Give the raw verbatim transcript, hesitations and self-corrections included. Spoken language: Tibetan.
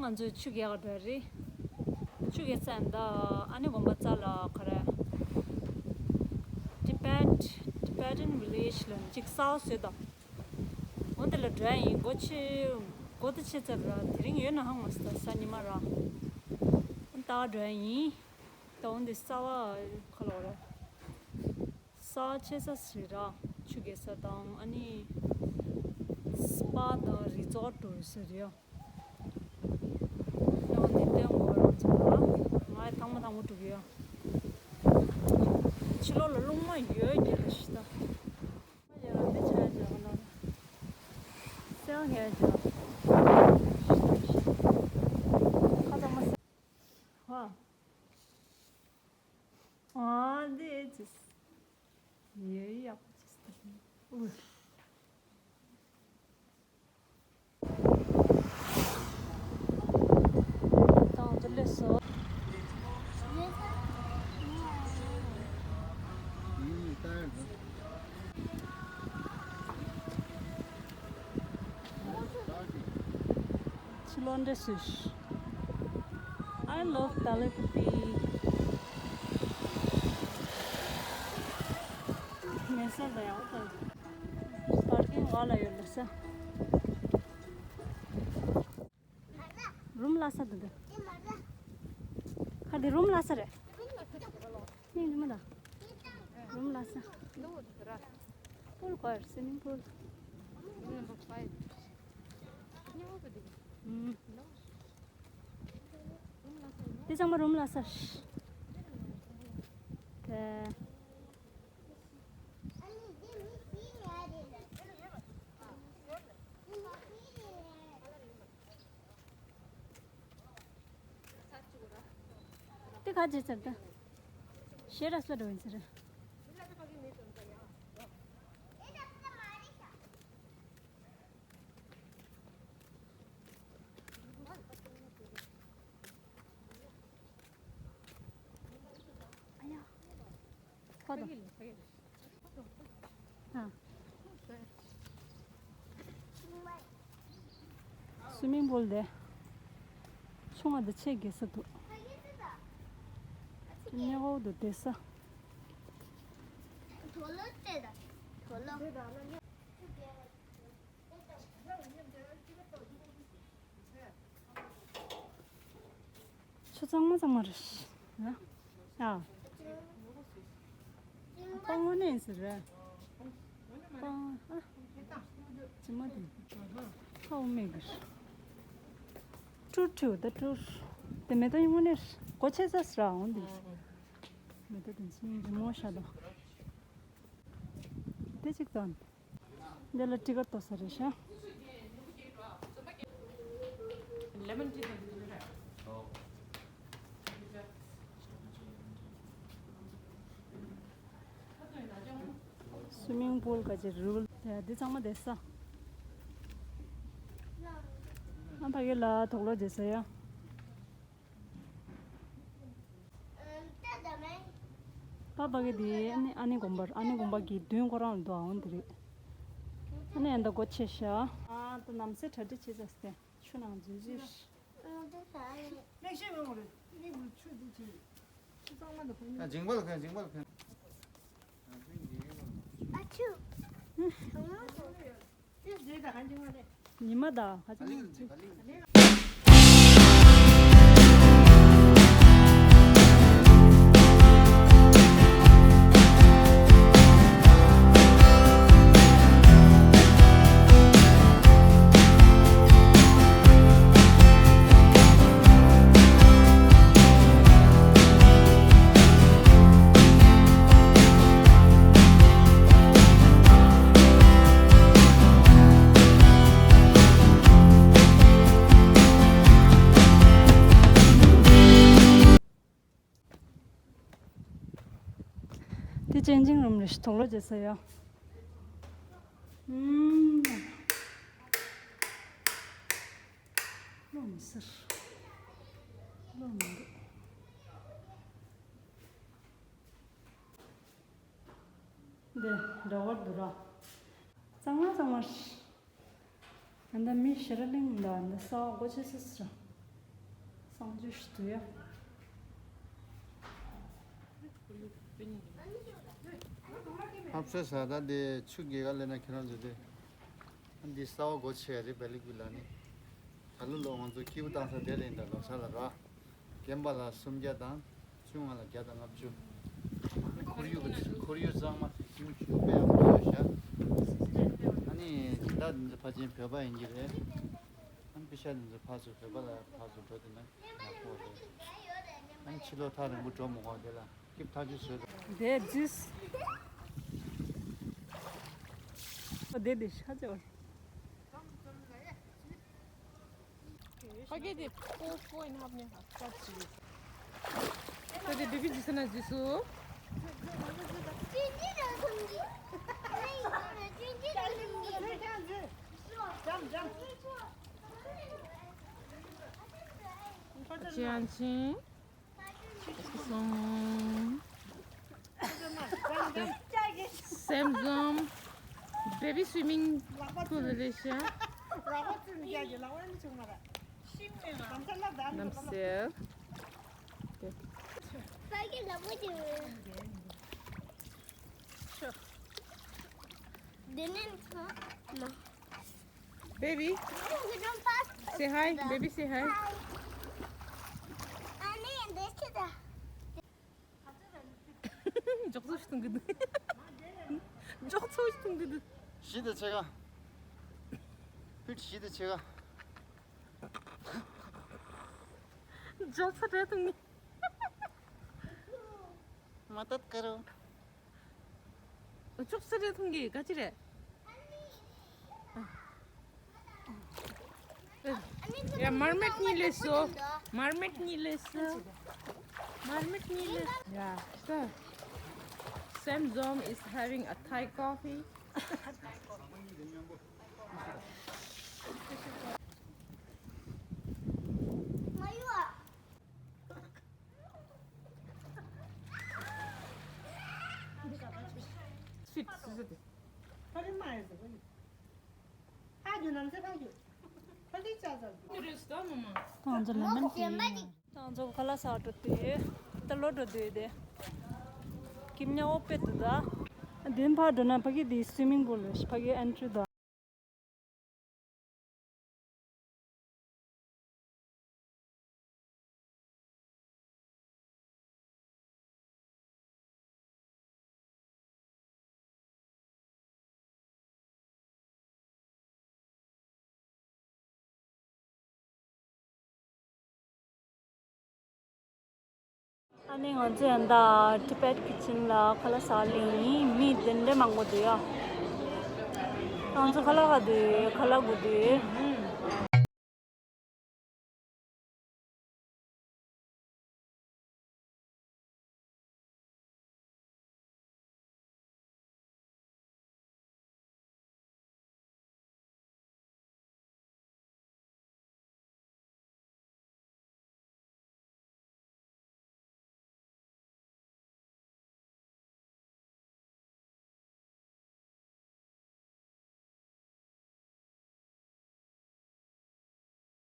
ང་ཚོས་ཆུ་རྐྱལ་ག་འགྲོ་རེད། ཆུ་རྐྱལ་ས་འདི་ཨ་ནི་དགོན་པ་རྩ་ལ་ག་རེ། Tibet Tibetan Village ལ་གཅིག་གསར་པ་བཟོས་དང་། འོ་འདི་ལ་འགྲོ་ཡ་ཡིན། སྒོ་ཕྱེ། སྒོ་དེ་ཕྱེ་ཚར་ར། དེ་རིང་ཡོད་ན་ཧང་མ་སི་ད་གཟའ་ཉི་མ་ར། ད་འགྲོ་ཡ་ཡིན། ད་འོ་འདི་གསར་པ་ག་ལ་བ་རེད། གསར་པ་ཆེ་ས་ཞིག་ར། ཆུ་རྐྱལ་ས་དང་ཨ་ནི་སྤ་དང་རི་ཛོ་ཊི་འགྲོ་ས་རེད། ཡང་འདི་སྟོན་དགོས་རང་ཚོ་ལ། ང་ཐང་མ་ཐང་མོ་འགྲོ་གི་ཡོད། ཕྱི་ལོགས་ལ་རླུང་མ་ཡོད་ཀྱི་རེད་ཤི་ད། ཡ་འདི་ཆ་ཡ་ཇག་ན་སེང་གེ་ཇག་ཁ་ཚང་མ་སེང་། ཧ། ཨ་འདི་ཅིས། ཡེ་ཡག་པོ་ཅིས་ད། ཨུ། ད་ང་ཚོ་སླེབས་སོང་། ཕྱི་ལོགས་འདྲ་ཞིག I love Talipati. མེད་ས་ལ་ཡང་ད་པར་ཀིང་འོག་ལ་ཡོད་ལ་ས། རུམ་ལ་ས་འདུག་འདི། ཁ་འདི་རུམ་ལ་ས་རེད། ནི་འདི་མ་ད། རུམ་ལ་ས། པུལ་གོ་ཡར་སི་མིང་པུལ། ཨུམ། འདི་ཚང་མ་རུམ་ལ་ས། དེ། དེ་ག་བྱེད་ཚར་ད། ཞེ་ར་སོ་འགྲོ་ཡིན་ཟེར། ཨ་ཡ། ཁ་དང་། ཨ། སུའི་མིང་པུལ་དེ། ཆུང་བ་འདི་ཆེ་གེ་ས་འདུག་གནས་འོག་ཏུ་བསྡད་ས། ཆུ་གཙང་མ་གཙང་མ་རེད། ཨ། ཨ། སྤང་བ་ནས་ཟེར་རེད། སྤང་ཨ། ཇི་མ་དེ། ཁ་འོ་མེད་གི། སྤྲུར་ཁྲིའུ་ད་སྤྲུར། དེ་མེ་ཏོག་ཡིན་ངོ་ནས་གོ་ཆེ་ས་ཟེར་འོང་དེ། མེ་ཏོག་དེ་ཚོ་རི་མོ་ཤ་དང་། དེ་གཅིག་དང་། འདི་ལ་ཊི་ཀེཊ་གཏོང་ས་རེད་ཤག་སུའི་མིང་པུལ་ག་ཅི་རུལ་ཡ་འདི་ཚང་མ་བསྡད་ས། ཨ་ཕ་གི་ལ་དོག་ལོ་བྱེད་ས་ཡ། པ་ཕ་གི་དེ་ཨ་ནི་ཨ་ནི་དགོན་པར་ཨ་ནི་དགོན་པ་གི་མདུན་ཁོ་རང་ལ་འདུག་ཨ་འོང་དེ་རེད། ཨ་ནི་ཨ་འདི་སྒོ་ཕྱེ་ཤག་ཨ་ད་ནམ་སེ་གྲ་སྒྲིག་བྱེད་ས་སྟེ་ཆུ་ནང་འཛུལ་འཛུལ་ཤག་ལེགས་བཤད་མི་འོང་རེད། གླིང་བུ་ཆུ་འདི་ཆེ། ཆུ་གཙང་མ་འདི་ཕ་ཡིན། ཨ་འཇིང་པ་ལ་ཁན་འཇིང་པ་ལ་ཁན། ཨ་ཆུ། ཉི་མ་ད་ཧ་ཅང་མ་རེད། དེ་ཅན་ཅིང་རུམ་རེད་ཤག་དོག་ལོ་བྱེད་ས་ཡ། ཨུམ། བློ་མི་སེར། བློ་མི་འདུག་འདི་འདྲ་བར་འདུག་ར། གཙང་མ་གཙང་མ་རེད། ཨ་ད་མི་ཤི་ར་གླིང་ལ་ཨ་ད་ས་འོག་སྒོ་ཕྱེ་སི་སི་ར། ཧབ་སེ་ས་ད་དེ་ཆུ་རྒྱལ་ཁ་ལེན་ན་ཁྱེད་རང་ཚོ་དེ། ཨ་འདི་གསར་བ་སྒོ་ཕྱེ་ཡ་རེད་བེ་ལི་ཀུ་ལ་ནི། ད་ལོ་ལོ་ང་ཚོ་སྐྱིད་པོ་བཏང་ས་དེ་ལེན་ད་ལོ་ས་ལ་ར། རྒན་པ་ལ་སུམ་བརྒྱ་དང་། ཆུང་བ་ལ་བརྒྱ་དང་ལྔ་བཅུ། ཁོར་ཡུག་གི་ཁོར་ཡུག་གཙང་མ་དེ་ཆུང་ཆུང་དཔེ་ཡག་པོ་ཡོད་ཤག་ཨ་ནི་དེ་དག་འདི་ཚོ་ཕལ་ཆེར་བོད་པ་ཡིན་གྱི་རེད། ཨ་ནི་པེ་ཤ་འདི་ཚོ་ཕར་ཚུར་བོད་པ་ལ་ཕར་ཚུར་འགྲོ་དེ་ན་ཡག་པོ་རེད། ཨ་ནི་ཕྱི་ལོགས་ཐག་རིང་པོ་འགྲོ་མི་དགོས་དེ་ལ་སྐྱིད་ཐག་ཆོད་བཟོས་རེད། དེ་ཇུས། ཨོ་དེ་དེ་ཤ་ཅོ། ཕ་གི་དེ་four, four and a half ནས་ཧ་ཅི། ད་དེ་བེ་བི་ཇི་སི་ན་ཇི་སུ། ཅི་ཡང་ཅི། སོང་། སེམས་འཛོམས། བེ་བི་སུའི་མིང་ཐུག་ལེ་ལེ་ཤ། རྣམ་སེལ། Baby, say hi. Baby, say hi. འཇོག་ཚོད་ཞིག་གཏོང་གི་འདུག་འཇོག་ཚོད་ཞིག་གཏོང་གི་འདུག་གཞི་དེ་ཆེ་ག་ཕུད་གཞི་དེ་ཆེ་ག་འཇོག་ཚོད་རེད་གཏོང་གི་མ་ཏད་ཀ་རོ། ཅོག་ཙེ་རེ་འཐུང་གི་ག་ཅི་རེད། ཡ་མར་མེད་གཉིས་ལས་སོ། མར་མེད་གཉིས་ལས་སོ། མར་མེད་གཉིས་ལས། ཡ་ད། Sam Zom is having a Thai coffee. Sweet, sweet. ང་ཚོ་ལ་མན་ཏི། ང་ཚོ་ཁ་ལག་ཟ་འགྲོ་དུས། ད་ལོ་འགྲོ་དུས་དེ། ཀིམ་ཉ་ཨོ་པེ་དུ་ད། དེན་ཕར་འགྲོ་ན་ཕ་གི་དེ་swimming pool ཕ་གི་entry ད། ཨ་ནི་ང་ཚོ་ཡང་ད་Tibet Kitchen ལ་ཁ་ལག་ཟ་ལེ་ཡིན། མི་དེ་འདྲ་མང་པོ་འདུག་ཡ། ང་ཚོ་ཁ་ལག་ག་དུས་ཁ་ལག་དགོས་དུས།